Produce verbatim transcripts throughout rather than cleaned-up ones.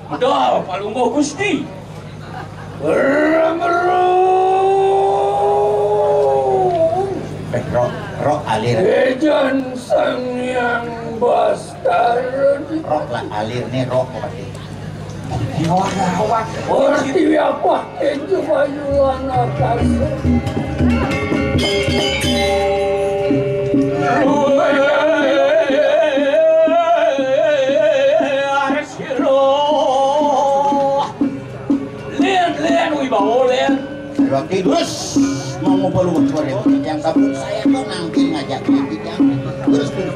Dah, Palungguh Gusti. Rong. Eh, rok, rok alir. Ejan Sang Hyang Bastara. Rok lah alir nih, rok pasti. Di bawah gawat. Orti apa? Itu bayulan atas. Sira. Lén, lén, wibawa, lén. Waktu terus mau ngumpul-ngumpul yang sabun saya tuh nangkin ngajak dia bicara. Terus, terus.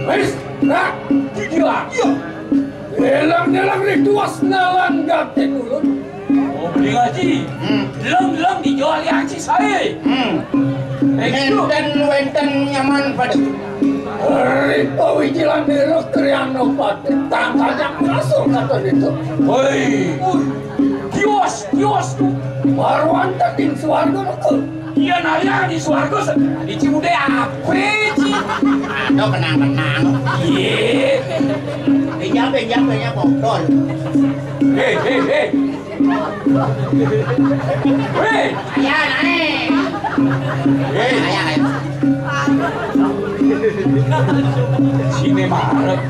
Wis, rak, iya. Elang-elang rituas nalan gatin ulun. Oh, beli ngaji. Hmm. Lem-lem dijual yang si sae. Hmm. Eh, gitu. Nenten wenten nyaman pada. Ripa wijilan dira kriano pati tangkanya masuk kata itu. Woi. Kios, kios tuh. Marwan tetin suarga betul. Iya, naya di suarga se-, di Ciude apa, Ci? Aduh, kenang-kenang. Iya. Pinjam, pinjam, pinjam, botol. Hei, hei, hei. Hei. Ayo, naik. Hei. Ayo, ayo. Sini marep.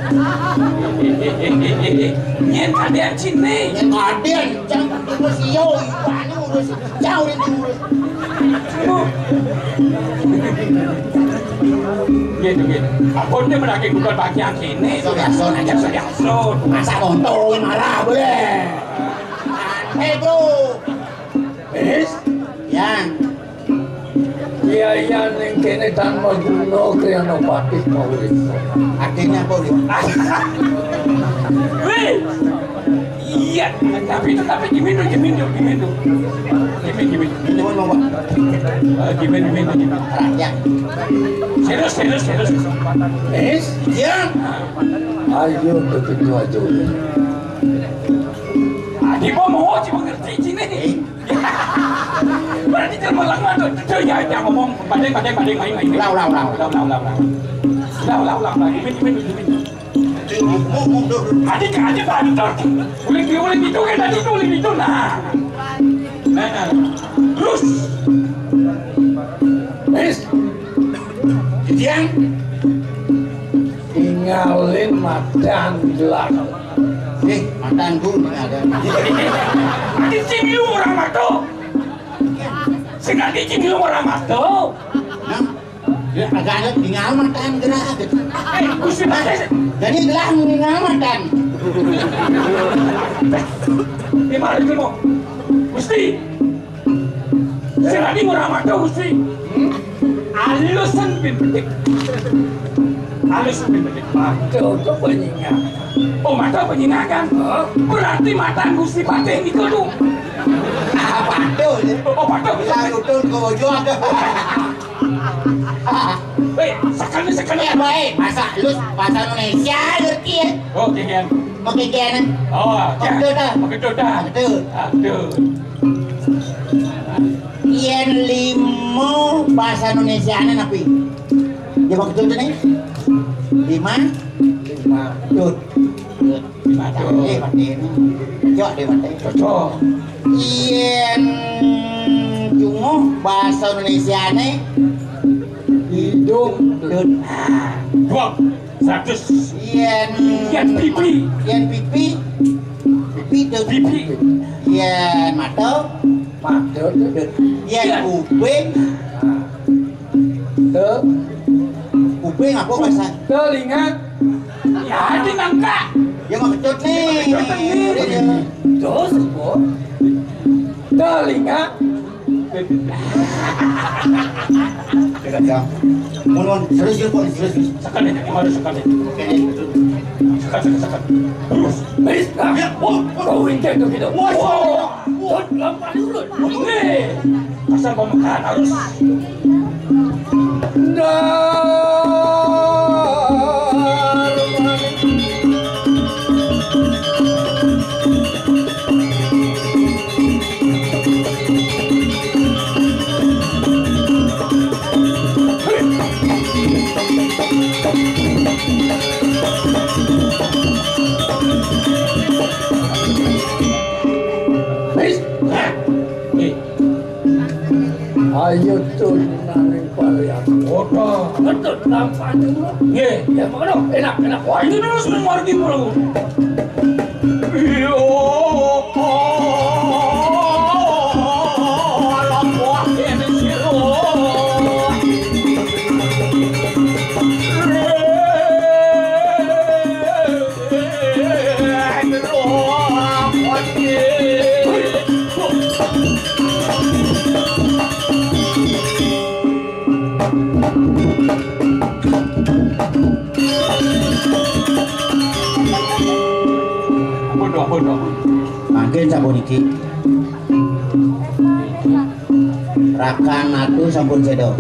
Hei, hei, hei, hei, hei. Nyén kadén sini. Nyén kadén, cang, terus iyo, ibané urus. Jauh ini mulut. Gitu, gitu. Ampun, dia menagih bukan bagian sini. Biasa, biasa, aja, biasa, biasa. Masa nonton marah boleh. Santai, Bro. Is? Ya. Iya, iya, ning kene tan maguna kriana patih mau. Artinya apa, Bro? Wih. Iya, tapi itu, tapi gimana, gimana, gimana? Gimana, gimana? Ini mau, mau, Pak. Eh, gimana, gimana, gimana? Rakyat. Serius, serius, serius. Is? Iya. Ayo, begitu aja. Adi mau, mau, cuma ngerti sini. Eh? Berarti dia malah ngadu. Tuh, ya, ya, ngomong. Padeng, padeng, padeng, main, main. Ulang, ulang, ulang. Ulang, ulang, ulang, ulang. Ulang, ulang, ulang, ulang. Gimana, gimana, gimana? Adik, adik, banter. Uling, uling itu kan tadi itu, uling itu, nah. Nah, nah. Terus. Wis. Didian. Tingalin matan gelang. Eh, matan ku ada. Adik, sing lu orang mata. Sing adik, sing lu orang mata. Nah. Ya, agak ada tinggal matan gerak gitu. Eh, Gusti Patih. Jadi gerak tinggal matan. Di mana itu, Mo? Gusti. Sing tadi murah mata, Gusti. Alusan bin bedik. Alusan bin bedik. Mata itu penyinga. Oh, mata penyinga kan? Hah? Berarti matan Gusti Patih niku tuh. Ah, patuh, ya. Oh, patuh. Lah, utul ke ujung. Weh, sekali, sekali. Eh, baik, bahasa halus, bahasa Indonesia ngerti ya? Oh, kikian. Mau kikian. Oh, ya. Betul dah. Betul dah. Betul. Aduh. Yen lima bahasa Indonesia napi? Ya, betul tuh nih. Lima. Lima. Betul. Betul. Lima. Cocok. Cocok. Yen cunguh bahasa Indonesiane hidung. Nah. Dua. Seratus. Yen, yen pipi. Yen pipi. Pipi. Pipi. Yen mata. Mata. Yen kuping. Nah. Te. Kuping apa bahasa? Telinga. Ya, di nangka. Ya, maksud nih. Terus, Bu. Telinga. Ya. Mun, mun, serius, serius, serius, serius. Sekali, harus sekali. Oke, nih. Sekali, sekali, sekali. Terus. Bis, nah. Ya, oh, oh. Kau ingin tuh gitu. Wah, wah, wah. Tuh, gampang dulu. Nih. Asal pemekaran harus. Dar. Ayo, Tun, naning parian. Oda. Betul, gampang juga. Nggih. Ya, mangga, enak, enak. Wah, ini terus margi, Bro. Iya, alam wah, ini sira. Ampun, ampun, ampun. Mangkin sapuniki. Rakan atu sampun séda.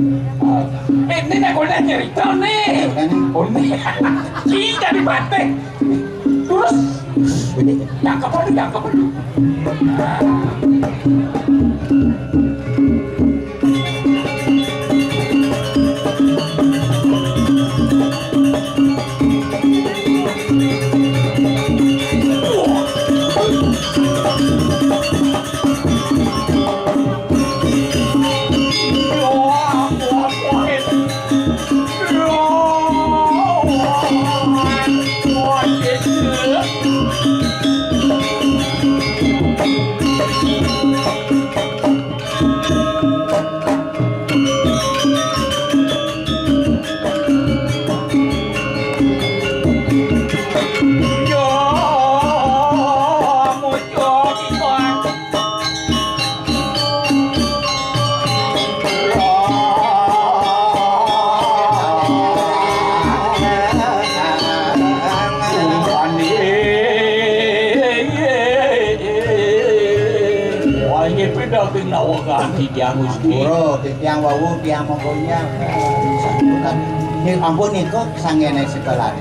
Eh, ini nek oleh cerita nih. Kan? Oleh. Iki jadi batik. Terus ini. Jangkep dulu, jangkep dulu. Wah, ini pindah ke nawa ganti dia, Gusti. Bro, titiang wau, tiang mangkonya. Nih, ampun nih kok, sanggene sekolah.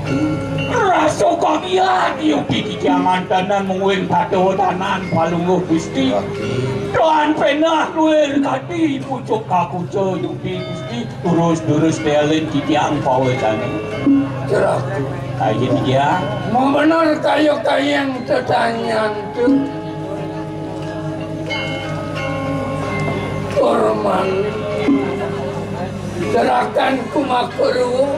Rasa kamian, yuk, iki jaman tenan mung wing Batuwatanan Palungguh Gusti. Oke. Tuhan penah luwir kati pucuk kakuca, yuk, Gusti. Terus-terus telin titiang pawecane. Cerah. Kaji titiang. Membenar kayu kayang tetanyan tu. Korman. Gerakan kumakuru.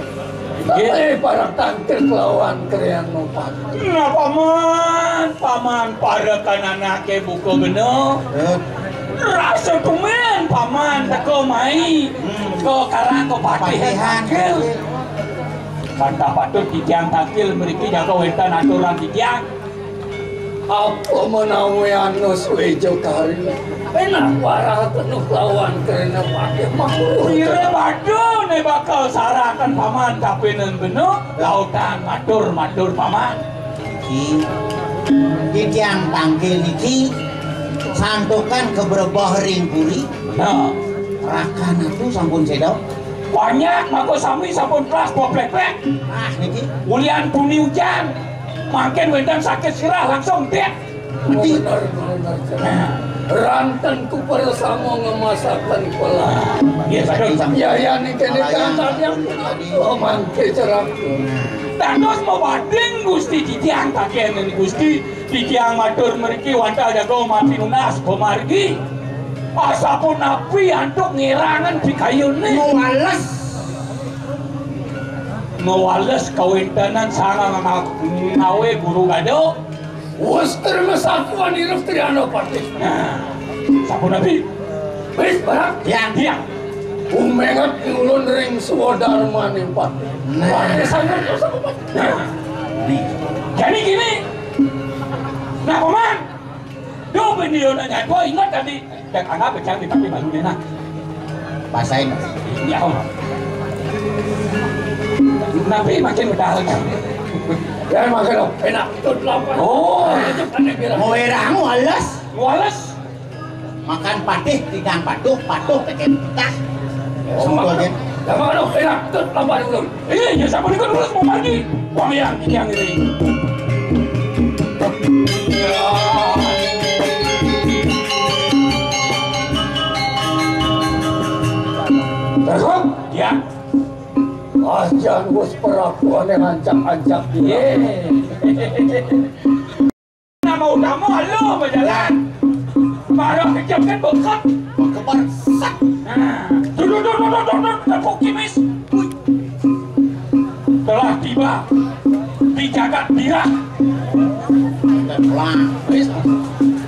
Nggih. Eh, para tangkil kelawan krian nopat. Nah, paman, paman, para kananake buka bena. Eh. Rasa tumen, paman, teko mai. Hmm. Ke karang ke patihan. Patihan, tangkil. Tangkil. Patah patut titiang tangkil mriki jaga wénten aturan titiang. Apa menawi anu suwejo kari? Penah parah penuh lawan krena patih makruh. Ira badune bakal sarakan paman kapining bena, lautan matur-matur paman. Iki titiang tangkil niki santukan kebrebah ring puri. Nah. Rakan atu sampun seda. Banyak mako sami sampun kelas poplek-plek. Ah, niki. Ulian puni ujan. Mangkin wénten sakit sirah langsung tek. Mati. Bener, bener, bener. Ranten ku bersama ngemasakan pela. Iya, sakit. Ya, ya, nih, kene kan tadi yang, oh, mangke cerak. Dados mabading Gusti titiang, kakenen Gusti titiang matur mriki wantah jaga mati nunas pamargi. Asapunapi antuk ngirangan pikayune. Mawales. Mawales kawéntenan sang ngawe guru gado. Wus terima sapuan irup triana patih. Nah, sapunapi. Wis, Barak. Ya. Iya. Umenget ulun ring swadarmaning patih. Nah. Patih sangat terus aku, Pak. Nah. Jadi gini. Nah, Paman. Duh, bini yo nanya gua ingat tadi. Dak anggap pecah di kaki baru dia nak. Pasain. Ya, Om. Nabi makin medal. Ya, makin enak. Oh, itu pandai kira. Mau erang, wales. Wales. Makan patih, tigang patuh, patuh tekén titah. Oh, semua makan. Dah makan, enak. Tuh, tambah dulu. Eh, ya, siapa nih, kan terus mau mandi? Wayang, yang ini. Ya. Terus, ya. Ajan wis perakuan yang ancak-ancak. Iya. Nama utama lo berjalan. Marah kejam kan bengkak. Kebar sak. Nah, duduk, duduk, duduk, duduk, tepuk kimis. Wih. Telah tiba di jagat birah.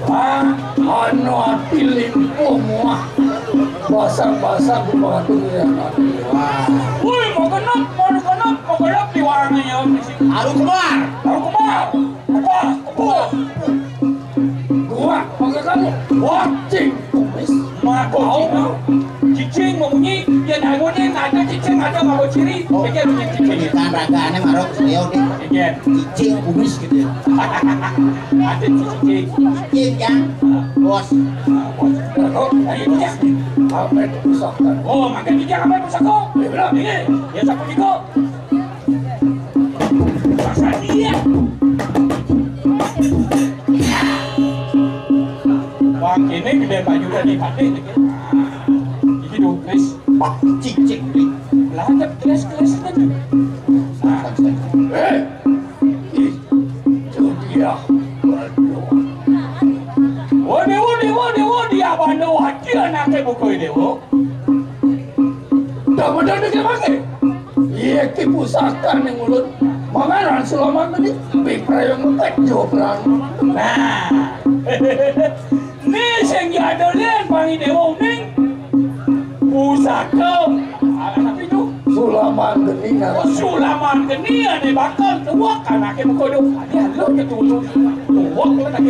Wah, anu ati limpuh muah. Basang-basang ku bantu ya. Wah. Wih, mau genep, mau genep, mau genep di warangnya ya. Aru kembar. Aru kembar. Apa? Apa? Gua, maksud kamu? Wah, cing, kumis. Mako cing. Cicing mau bunyi, dia nanggunin, ada cicing, ada mako ciri. Oh. Pikir bunyi cicing. Kan ragaannya marok, beliau nih. Iya. Cicing, kumis gitu ya. Ada cicing. Cicing, Jang. Bos. Oh, ayo, ya. Apa itu pusaka? Oh, makan cicing apa pusaka? Iya, benar. Iya. Ya, sapu jiko. Masa iya? Wah, ini gedé baju udah dipakai gitu. Iki dong, Kris. Cicing, Kris. Lah, ada kelas-kelas gitu. Nah. Eh, itu dia. Waduh. Waduh, waduh, waduh, waduh, dia bandel wajib anaknya buku ini, Bu. Dah bener dikit lagi. Iya, ki pusaka ning ulun. Mangaran Sulaman tadi, piprayung mepet jopran. Nah. Nih, sing jadul nih, Pangi Dewa Uning. Pusaka. Anak itu. Sulaman Geni, nah. Sulaman Geni, ada bakal tuak, anaknya buka dong. Ada lo gitu. Tuak, lo tak